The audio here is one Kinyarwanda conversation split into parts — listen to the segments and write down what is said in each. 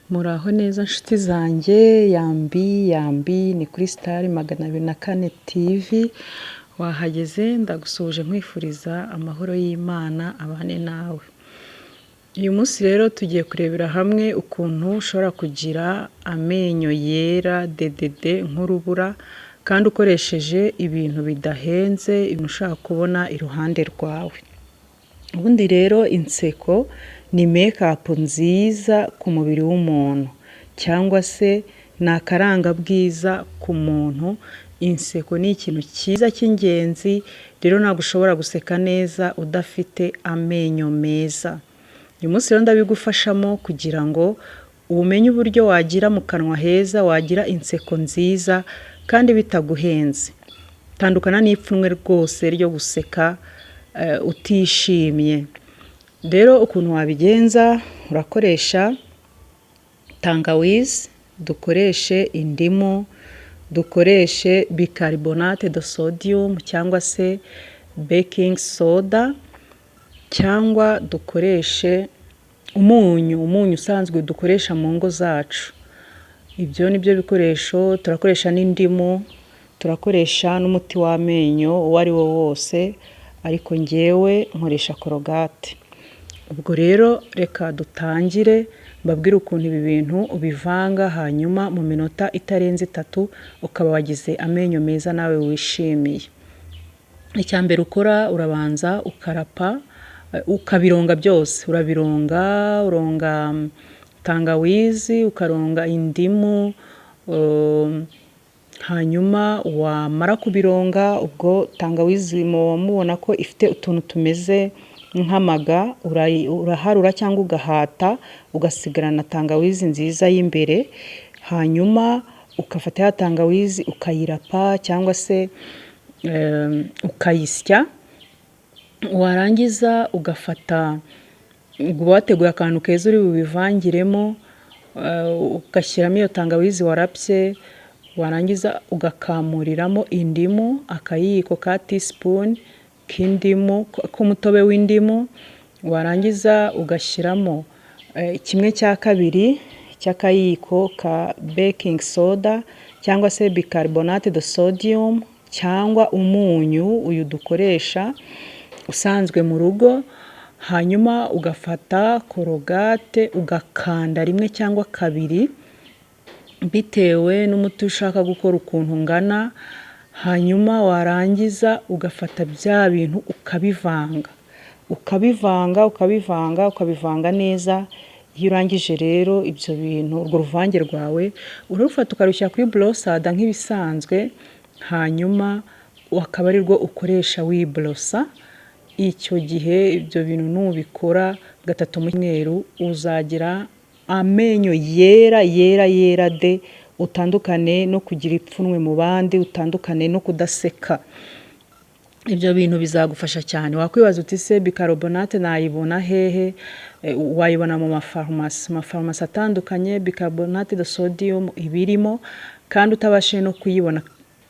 Muraho neza nshuti zanjye, yambi yambi, ni kuri Star 204 TV, wahageze ndagusuhuje nkwifuriza amahoro y'Imana abane nawe. Uyu munsi rero tugiye kurebera hamwe ukuntu ushobora kugira amenyo yera dedede nk'urubura kandi ukoresheje ibintu bidahenze, ibintu ushobora kubona iruhande rwawe. Ubundi rero inseko ni makeup nziza ku mubiri w'umuntu cyangwa se ni akarangabwiza ku muntu, inseko ni ikintu cyiza cy'ingenzi, rero ntabwo ushobora guseka neza udafite amenyo meza. Uyu munsi rero ndabigufashamo kugira ngo umenye uburyo wagira mu kanwa heza, wagira inseko nziza kandi bitaguhenze. Tandukana n'ipfunwe rwose ryo guseka utishimye. Rero ukuntu wabigenza, urakoresha tangawizi, dukoreshe indimu, dukoreshe bicarbonate de sodium cyangwa se baking soda cyangwa dukoreshe umunyu, umunyu usanzwe dukoresha mu ngo zacu. Ibyo ni byo bikoresho, turakoresha n'indimu, turakoresha n'umuti w'amenyo uwo ari wo wose, ariko njyewe nkoresha Colgate. Ubwo rero reka dutangire mbabwire ukuntu ibi bintu ubivanga, hanyuma mu minota itarenze 3 ukaba wagize amenyo meza nawe wishimiye. Icya mbere ukora, urabanza ukarapa, ukabironga byose, urabironga, uronga tangawizi, ukaronga indimu, hanyuma wamara kubironga, ubwo tangawizi muba mubona ko ifite utuntu tumeze nk'amaga, uraharura cyangwa ugahata ugasigarana tangawizi nziza y'imbere, hanyuma ugafata ya tangawizi ukayirapa cyangwa se ukayisya, warangiza ugafata, uba wateguye akantu keza uri bubivangiremo, ugashyiramo iyo tangawizi warapye, warangiza ugakamuriramo indimu, akayiko ka teaspoon k'indimu, k'umutobe w'indimu, warangiza ugashyiramo 1/2 cy'akayiko ka baking soda cyangwa se bicarbonate de sodium cyangwa umunyu uyu dukoresha usanzwe mu rugo, hanyuma ugafata Colgate ugakanda rimwe cyangwa kabiri bitewe n'umuti ushaka gukora ukuntu ungana, hanyuma warangiza ugafata bya bintu ukabivanga, ukabivanga, ukabivanga, ukabivanga neza. Iyo urangije rero ibyo bintu, urwo ruvange rwawe urarufata ukarushyira kuri brosse à dents nk'ibisanzwe, hanyuma akaba ari rwo ukoresha wiborosa. Icyo gihe ibyo bintu nubikora gatatu mu cyumweru uzagira amenyo yera yera yera de, utandukane no kugira ipfunwe mu bandi, utandukane no kudaseka. Ibyo bintu bizagufasha cyane. Wakwibaza uti: "Se bicarbonate nayibona hehe?" Wayibona mu mafarumasi, amafarumasi atandukanye bicarbonate de sodium iba irimo, kandi utabashije no kuyibona,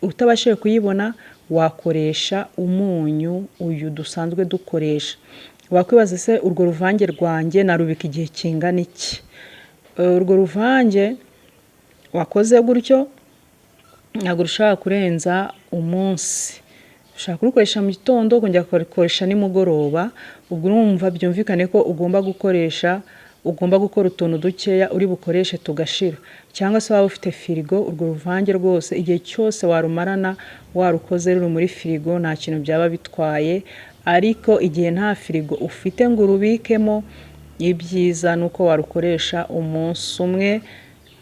utabashije kuyibona wakoresha umunyu uyu dusanzwe dukoresha. Wakwibaza: "Se urwo ruvange rwanjye narubika igihe kingana iki?" Urwo ruvange wakoze gutyo ntabwo rushobora kurenza umunsi. Ushobora kurukoresha mu gitondo, ukongera ukarukoresha nimugoroba. Ubwo urumva byumvikane ko ugomba gukoresha, ugomba gukora utuntu dukeya uri bukoreshe tugashira, cyangwa se waba ufite firigo, urwo ruvange rwose igihe cyose warumarana warukoze ruri muri firigo nta kintu byaba bitwaye. Ariko igihe nta firigo ufite ngo urubikemo, ibyiza ni uko warukoresha umunsi umwe,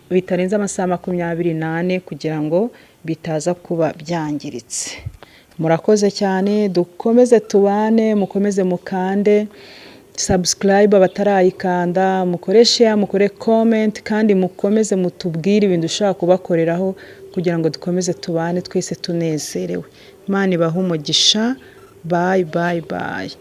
bitarenze amasaha 24, kugira ngo bitaza kuba byangiritse. Murakoze cyane, dukomeze tubane, mukomeze mukande subscribe abatarayikanda, mukore share, mukore comment, kandi mukomeze mutubwire ibintu dushobora kubakoreraho kugira ngo dukomeze tubane twese tunezerewe. Imana ibahe umugisha. Bye bye bye.